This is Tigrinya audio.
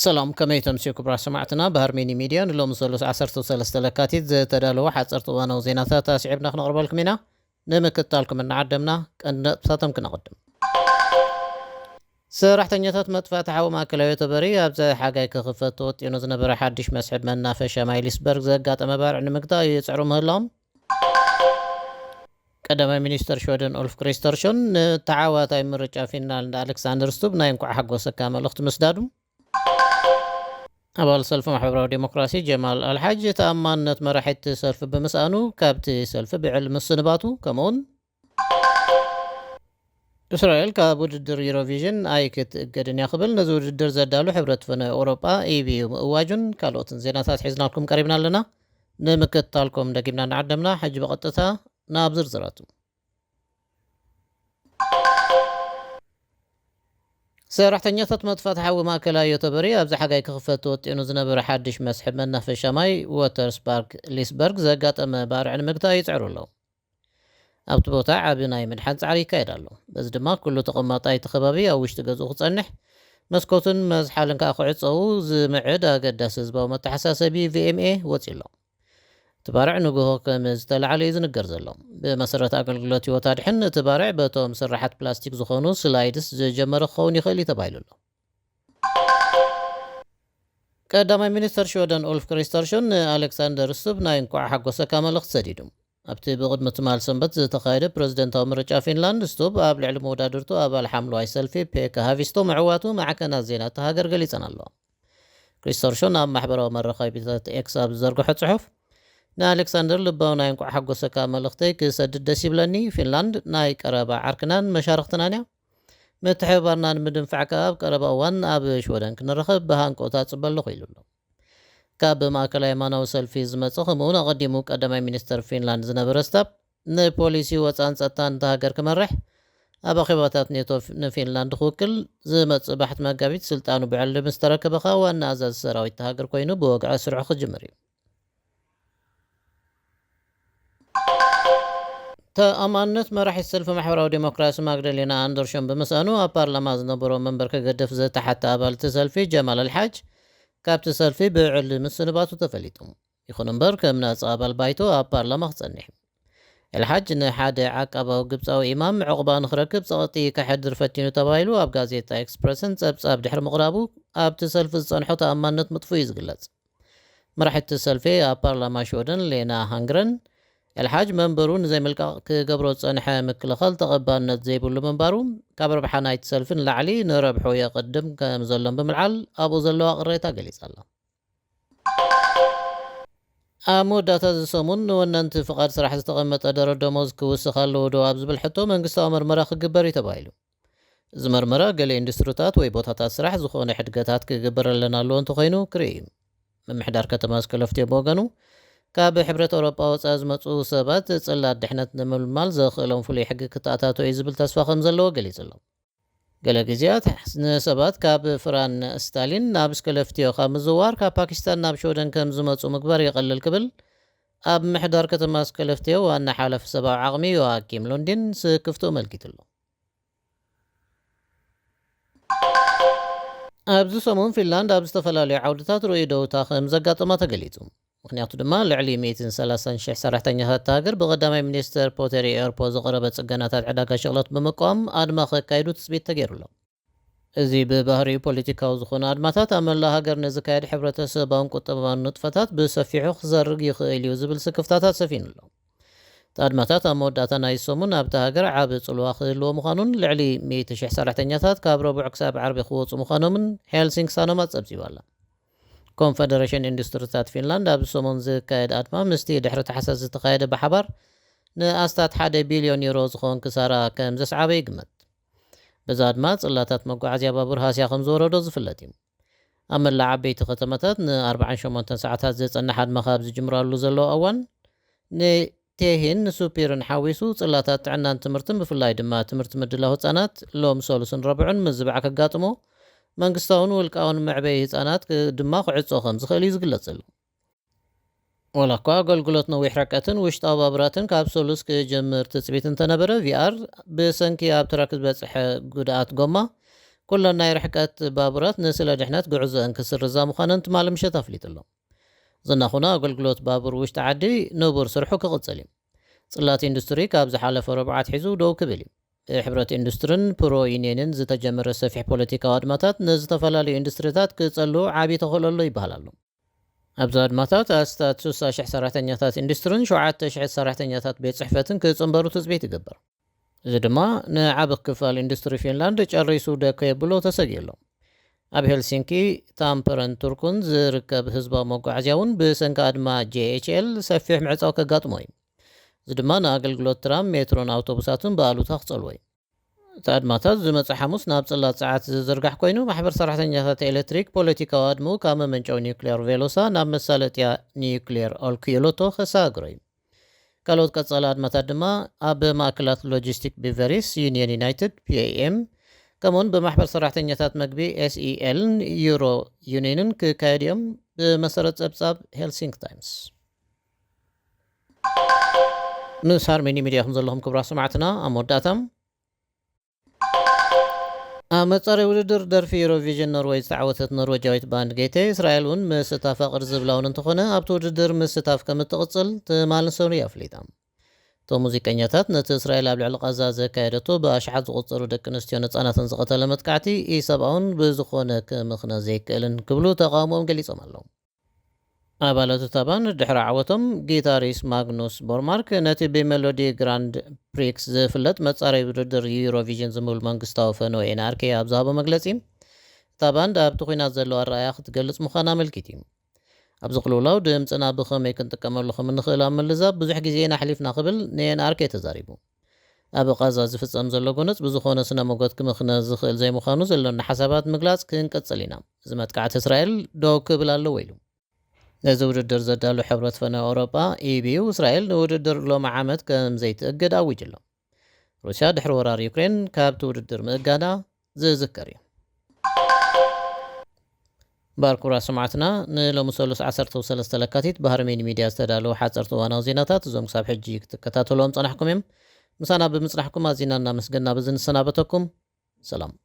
ሰላም፣ ከመይ ተምስዩ ክቡራት ሰማዕትና? ባህር ሚኒ ሚድያ ንሎሚ ሰሉስ ዓሰርተ ሰለስተ ለካቲት ዝተዳለወ ሓፀርቲ እዋናዊ ዜናታት ኣስዒብና ክነቕርበልኩም ኢና። ንምክትታልኩም እናዓደምና ቀንዲ ነጥብታቶም ክነቕድም። ሰራሕተኛታት መጥፋእቲ ሓዊ ማእከላዊ ተበሪ ኣብዚ ሓጋይ ክኽፈት ተወጢኑ ዝነበረ ሓድሽ መስሕብ መናፈሻ ማይ ሊስበርግ ዘጋጠመ ባርዕ ንምግታእ ይፅዕሩ ምህላዎም ቀዳማይ ሚኒስተር ሽወደን ኡልፍ ክሪስተርሾን ንተዓዋታይ ምርጫ ፊንላንድ ኣሌክሳንደር ስቱብ ናይ እንኳዕ ሓጎሰካ መልእኽቲ ምስዳዱ፣ ኣባል ሰልፊ ማሕበራዊ ዴሞክራሲ ጀማል ኣልሓጅ ተኣማንነት መራሒቲ ሰልፊ ብምስኣኑ ካብቲ ሰልፊ ብዕሊ ምስንባቱ፣ ከምኡውን እስራኤል ካብ ውድድር ዩሮቪዥን ኣይክትእገድን እያ ክብል ነዚ ውድድር ዘዳሉ ሕብረት ፈነ ኤውሮጳ ኢቢዩ ምእዋጁን ካልኦትን ዜናታት ሒዝናልኩም ቀሪብና ኣለና። ንምክትታልኩም ደጊምና እናዓደምና፣ ሕጂ ብቐጥታ ናብ ዝርዝራቱ። ሰራሕተኛታት መጥፋእቲ ሓዊ ማእከላይ ዮተበሪ ኣብዚ ሓጋይ ክኽፈት ተወጢኑ ዝነበረ ሓድሽ መስሕብ መናፈሻ ማይ ዎተርስባርግ ሊስበርግ ዘጋጠመ ባርዕ ንምግታእ ይጽዕሩ ኣለዉ። ኣብቲ ቦታ ዓቢ ናይ ምድሓን ጻዕሪ ይካየድ ኣሎ። በዚ ድማ ኩሉ ተቐማጣይ እቲ ከባቢ ኣብ ውሽጢ ገዝኡ ክጸንሕ፣ መስኮትን መዝሓልን ከኣ ክዕጸዉ ዝምዕድ ኣገዳሲ ህዝባዊ መተሓሳሰቢ ቪኤምኤ ወጺኡ ኣሎ። እቲ ባርዕ ንግሆ ከም ዝተላዕለ እዩ ዝንገር ዘሎ። ብመሰረት ኣገልግሎት ህይወት ኣድሕን፣ እቲ ባርዕ በቶም ስራሓት ፕላስቲክ ዝኾኑ ስላይድስ ዝጀመረ ክኸውን ይኽእል እዩ ተባሂሉ ኣሎ። ቀዳማይ ሚኒስተር ሽወደን ኡልፍ ክሪስተርሽን ንኣሌክሳንደር ስቱብ ናይ እንኳዕ ሓጎሰካ መልእኽቲ ሰዲዱ። ኣብቲ ብቕድሚ ትማል ሰንበት ዝተኻየደ ፕረዚደንታዊ ምርጫ ፊንላንድ፣ ስቱብ ኣብ ልዕሊ መወዳድርቱ ኣባል ሓምለዋይ ሰልፊ ፔካ ሃቪስቶ ምዕዋቱ ማዕከናት ዜና እታ ሃገር ገሊጸን ኣለዋ። ክሪስተርሽን ኣብ ማሕበራዊ መራኸቢታት ኤክስ ኣብ ዝዘርግሖ ጽሑፍ፣ ንኣሌክሳንደር ልባዊ ናይ እንቋዕ ሓጎሰካ መልእኽተይ ክሰድድ ደስ ይብለኒ። ፊንላንድ ናይ ቀረባ ዓርክናን መሻርኽትናን እያ። ምትሕብባርና ንምድንፋዕ ከኣ ኣብ ቀረባ እዋን ኣብ ሽወደን ክንራኸብ ብሃንቀውታ እጽበ ኣለኹ ኢሉ ኣሎ። ካብ ማእከላይ የማናዊ ሰልፊ ዝመጽእ፣ ከምኡውን ኣቐዲሙ ቀዳማይ ሚኒስተር ፊንላንድ ዝነበረ ስታብ፣ ንፖሊሲ ወጻን ጸጥታን እታ ሃገር ክመርሕ፣ ኣብ ኣኼባታት ኔቶ ፍ-፣ ንፊንላንድ ክውክል፣ ዝመጽእ ባሕቲ መጋቢት ስልጣኑ ብዕሊ ምስ ተረከበ ከኣ ዋና ኣዛዚ ሰራዊት እታ ሃገር ኮይኑ ብወግዒ ስርሑ ክጅምር እዩ። ተኣማንነት መራሒት ሰልፊ ማሕበራዊ ዴሞክራሲ ማግደሌና ኣንደርሾን ብምስኣኑ፣ ኣብ ፓርላማ ዝነበሮ መንበር ክገድፍ ዝተሓተ ኣባል እቲ ሰልፊ ጀማል ኣልሓጅ ካብቲ ሰልፊ ብዕሊ ምስንባቱ ተፈሊጡ። ይኹን እምበር፣ ከም ናጻ ኣባል ባይቶ ኣብ ፓርላማ ክጸንሕ እዩ። ኤልሓጅ ንሓደ ዓቃባዊ ግብጻዊ ኢማም ዕቑባ ንኽረክብ ጸቕጢ ከሕድር ፈቲኑ ተባሂሉ ኣብ ጋዜጣ ኤክስፕረስን ጸብጻብ ድሕሪ ምቕራቡ፣ ኣብቲ ሰልፊ ዝጸንሖ ተኣማንነት ምጥፉ እዩ ዝግለጽ። መራሒቲ ሰልፊ ኣብ ፓርላማ ሽወደን ሌና ሃንግረን፣ ኤልሓጅ መንበሩ ንዘይምልቃቕ ክገብሮ ዝጸንሐ ምክልኻል ተቐባልነት ዘይብሉ ምንባሩ፣ ካብ ረብሓ ናይቲ ሰልፊ ንላዕሊ ንረብሑ የቐድም ከም ዘሎን ብምልዓል፣ ኣብኡ ዘለዋ ቅሬታ ገሊጻ ኣላ። ኣብ መወዳእታ እዚ ሰሙን ንወነንቲ ፍቓድ ስራሕ ዝተቐመጠ ደረድ ደሞዝ ክውስኽ ኣለዎ ዶ ኣብ ዝብል ሕቶ መንግስታዊ መርመራ ክግበር እዩ ተባሂሉ። እዚ መርመራ ገለ ኢንዱስትሪታት ወይ ቦታታት ስራሕ ዝኾነ ሕድገታት ክግበረለን ኣለዎ እንተኾይኑ ክርኢ እዩ። ምምሕዳር ከተማ ስከለፍትዮ ብወገኑ፣ ካብ ሕብረት ኤውሮጳ ወጻኢ ዝመጹ ሰባት ጽላት ድሕነት ንምልማል ዘኽእሎም ፍሉይ ሕጊ ክተኣታቶ እዩ ዝብል ተስፋ ከም ዘለዎ ገሊጹ ኣሎ። ገለ ግዜያት ንሰባት ካብ ፍራን ስታሊን ናብ ስከለፍትዮ ካብ ምዝዋር ካብ ፓኪስታን ናብ ሽወደን ከም ዝመጹ ምግባር ይቐልል ክብል ኣብ ምሕዳር ከተማ ስከለፍትዮ ዋና ሓላፊ ሰብኣዊ ዓቕሚ ዮኣኪም ሉንዲን ስክፍትኡ መልኪቱ ኣሎ። ኣብዚ ሰሙን ፊንላንድ ኣብ ዝተፈላለዩ ዓውድታት ርኡይ ደውታ ከም ዘጋጠማ ተገሊጹ። ምኽንያቱ ድማ ልዕሊ ሚእትን ሰላሳን ሽሕ ሰራሕተኛታት እታ ሃገር ብቐዳማይ ሚኒስትር ፖተሪ ኤርፖ ዝቐረበ ጽገናታት ዕዳጋ ሸቕለት ብምቅዋም ኣድማ ከካይዱ ትጽቢት ተገይሩሎም። እዚ ብባህሪኡ ፖለቲካዊ ዝኾነ ኣድማታት ኣብ መላእ ሃገር ንዝካየድ ሕብረተሰባውን ቁጠባውን ንጥፈታት ብሰፊሑ ክዘርግ ይኽእል እዩ ዝብል ስክፍታታት ሰፊኑ ኣሎ። እቲ ኣድማታት ኣብ መወዳእታ ናይ ሰሙን ኣብታ ሃገር ዓቢ ጽልዋ ክህልዎ ምዃኑን ልዕሊ ሚእቲ ሽሕ ሰራሕተኛታት ካብ ረቡዕ ክሳብ ዓርቢ ክወጹ ምዃኖምን ሄልሲንክ ሳኖማ ጸብጺባ ኣላ። ኮንፈደሬሽን ኢንዱስትሪታት ፊንላንድ ኣብዚ ሰሙን ዝካየድ ኣድማ ምስቲ ድሕሪ ታሕሳስ ዝተኻየደ ብሓባር ንኣስታት ሓደ ቢልዮን ዩሮ ዝኾን ክሳራ ከም ዘስዓበ ይግመት። በዚ ኣድማ ጽላታት መጓዓዝያ ባቡር ሃስያ ከም ዝወረዶ ዝፍለጥ እዩ። ኣብ መላእ ዓበይቲ ከተማታት ን ኣርባዓን ሸሞንተን ሰዓታት ዝጸንሕ ኣድማ ካብ ዝጅምራሉ ዘለዎ እዋን፣ ንቴሂን ንሱፒርን ሓዊሱ ጽላታት ጥዕናን ትምህርትን፣ ብፍላይ ድማ ትምህርቲ ምድላው ህጻናት፣ ሎም ሰሉስን ረቡዕን ምዝባዕ ከጋጥሞ፣ መንግስታውን ውልቃውን መዕበዪ ህጻናት ክ-፣ ድማ ክዕጾ ከም ዝኽእል እዩ ዝግለጽ ዘሎ። ዋላ እኳ ኣገልግሎት ነዊሕ ርቀትን ውሽጣዊ ባቡራትን ካብ ሰሉስ ክጀምር ትጽቢት እንተነበረ፣ ቪኣር ብሰንኪ ኣብ ትራክ ዝበጽሐ ጉድኣት ጎማ ኩለን ናይ ርሕቀት ባቡራት ንስለ ድሕነት ጉዕዞአን ክስርዛ ምዃነን ትማሊ ምሸት ኣፍሊጡ ኣሎ። ዝናኹና ኣገልግሎት ባቡር ውሽጢ ዓዲ ንቡር ስርሑ ክቕጽል እዩ። ጽላት ኢንዱስትሪ ካብ ዝሓለፈ ረቡዕ ኣትሒዙ ደው ክብል እዩ። ብሕብረት ኢንዱስትርን ፕሮ ዩኒየንን ዝተጀመረ ሰፊሕ ፖለቲካዊ ኣድማታት ንዝተፈላለዩ ኢንዱስትሪታት ክጸሉ ዓብዪ ተኽእሎ ኣሎ ይበሃል ኣሎ። ኣብዚ ኣድማታት ኣስታት ስሳ ሽሕ ሰራሕተኛታት ኢንዱስትርን ሸውዓተ ሽሕ ሰራሕተኛታት ቤት ጽሕፈትን ክጽንበሩ ትጽቢት ይግበር። እዚ ድማ ንዓቢ ክፋል ኢንዱስትሪ ፊንላንድ ጨሪሱ ደከ የብሎ ተሰጊኡ ኣሎ። ኣብ ሄልሲንኪ፣ ታምፐረን ቱርኩን ዝርከብ ህዝባዊ መጓዓዝያ እውን ብሰንኪ ኣድማ ጄኤችኤል ሰፊሕ ምዕጻው ከጋጥሞ እዩ። እዚ ድማ ንኣገልግሎት ትራም፣ ሜትሮን ኣውቶቡሳትን ብኣሉታ ክጸልዎ እዩ። እቲ ኣድማታት ዝመጽእ ሓሙስ ናብ ጽላት ጸዓት ዝዝርጋሕ ኮይኑ፣ ማሕበር ሰራሕተኛታት ኤሌክትሪክ ፖለቲካዊ ኣድምኡ ካብ መመንጨዊ ኒውክሌር ቬሎሳ ናብ መሳለጥያ ኒውክሌር ኦልኪዮሎቶ ከሰጋግሮ እዩ። ካልኦት ቀጻሊ ኣድማታት ድማ ኣብ ማእከላት ሎጂስቲክ ቢቨሪስ ዩኒየን ዩናይትድ፣ ፒኤም፣ ከምኡውን ብማሕበር ሰራሕተኛታት መግቢ ኤስኢኤልን ዩሮ ዩኒየንን ክካየዱ እዮም፣ ብመሰረት ጸብጻብ ሄልሲንክ ታይምስ። ምስ ሃርሜኒ ሚድያ ከም ዘለኹም ክቡራት ሰማዕትና፣ ኣብ መወዳእታ፣ ኣብ መጻረይ ውድድር ደርፊ ዩሮቪዥን ኖርወይ ዝተዓወተት ኖርወጃዊት ባንድ ጌተ፣ እስራኤል እውን ምስታፍ ኣቕር ዝብላ እውን እንተኾነ፣ ኣብቲ ውድድር ምስታፍ ከም እትቕጽል ትማሊ ሰኑይ ኣፍሊጣ። እቶም ሙዚቀኛታት ነቲ እስራኤል ኣብ ልዕሊ ቃዛ ዘካየደቶ ብኣሽሓት ዝቑጸሩ ደቂ ኣንስትዮን ህጻናትን ዝቐተለ መጥቃዕቲ ኢሰብኣውን ብዝኾነ ክምኽነ ዘይክእልን ክብሉ ተቓውሞኦም ገሊጾም ኣለዉ። ኣባላት እታ ባንድ ድሕሪ ዓወቶም፣ ጊታሪስት ማግኑስ ቦርማርክ ነቲ ብሜሎዲ ግራንድ ፕሪክስ ዝፍለጥ መጻረይ ውድድር ዩሮቪዥን ዝምብል መንግስታዊ ፈነወ ኤንኣርኬ ኣብ ዝሃቦ መግለጺ፣ እታ ባንድ ኣብቲ ኲናት ዘለዋ ኣረኣእያ ክትገልጽ ምዃና ኣመልኪቱ እዩ። ኣብዚ ቅልውላው ድምጽና ብኸመይ ክንጥቀመሉ ከም እንኽእል ኣብ ምልዛብ ብዙሕ ግዜና ኣሕሊፍና ክብል ንኤንኣርኬ ተዛሪቡ። ኣብ ቃዛ ዝፍጸም ዘሎ ጎነጽ ብዝኾነ ስነ መጎት ክምኽነ ዝኽእል ዘይምዃኑ ዘሎና ሓሳባት ምግላጽ ክንቅጽል ኢና። እዚ መጥቃዕቲ እስራኤል ደው ክብል ኣለዎ ኢሉ። ነዚ ውድድር ዘዳሉ ሕብረት ፈነ ኣውሮጳ፣ ኢቢዩ፣ እስራኤል ንውድድር ሎሚ ዓመት ከም ዘይትእገድ ኣዊጁ ኣሎ። ሩስያ ድሕሪ ወራር ዩክሬን ካብቲ ውድድር ምእጋዳ ዝዝከር እዩ። ባር ክቡራት ሰማዕትና፣ ንሎሚ ሰሉስ ዓሰርተ ሰለስተ ለካቲት ብሃርሜኒ ሚድያ ዝተዳለዉ ሓፀርቲ እዋናዊ ዜናታት እዞም ክሳብ ሕጂ ክትከታተልዎም ጸናሕኩም እዮም። ምሳና ብምጽናሕኩም ኣዚና እናመስገና በዚ ንሰናበተኩም። ሰላም።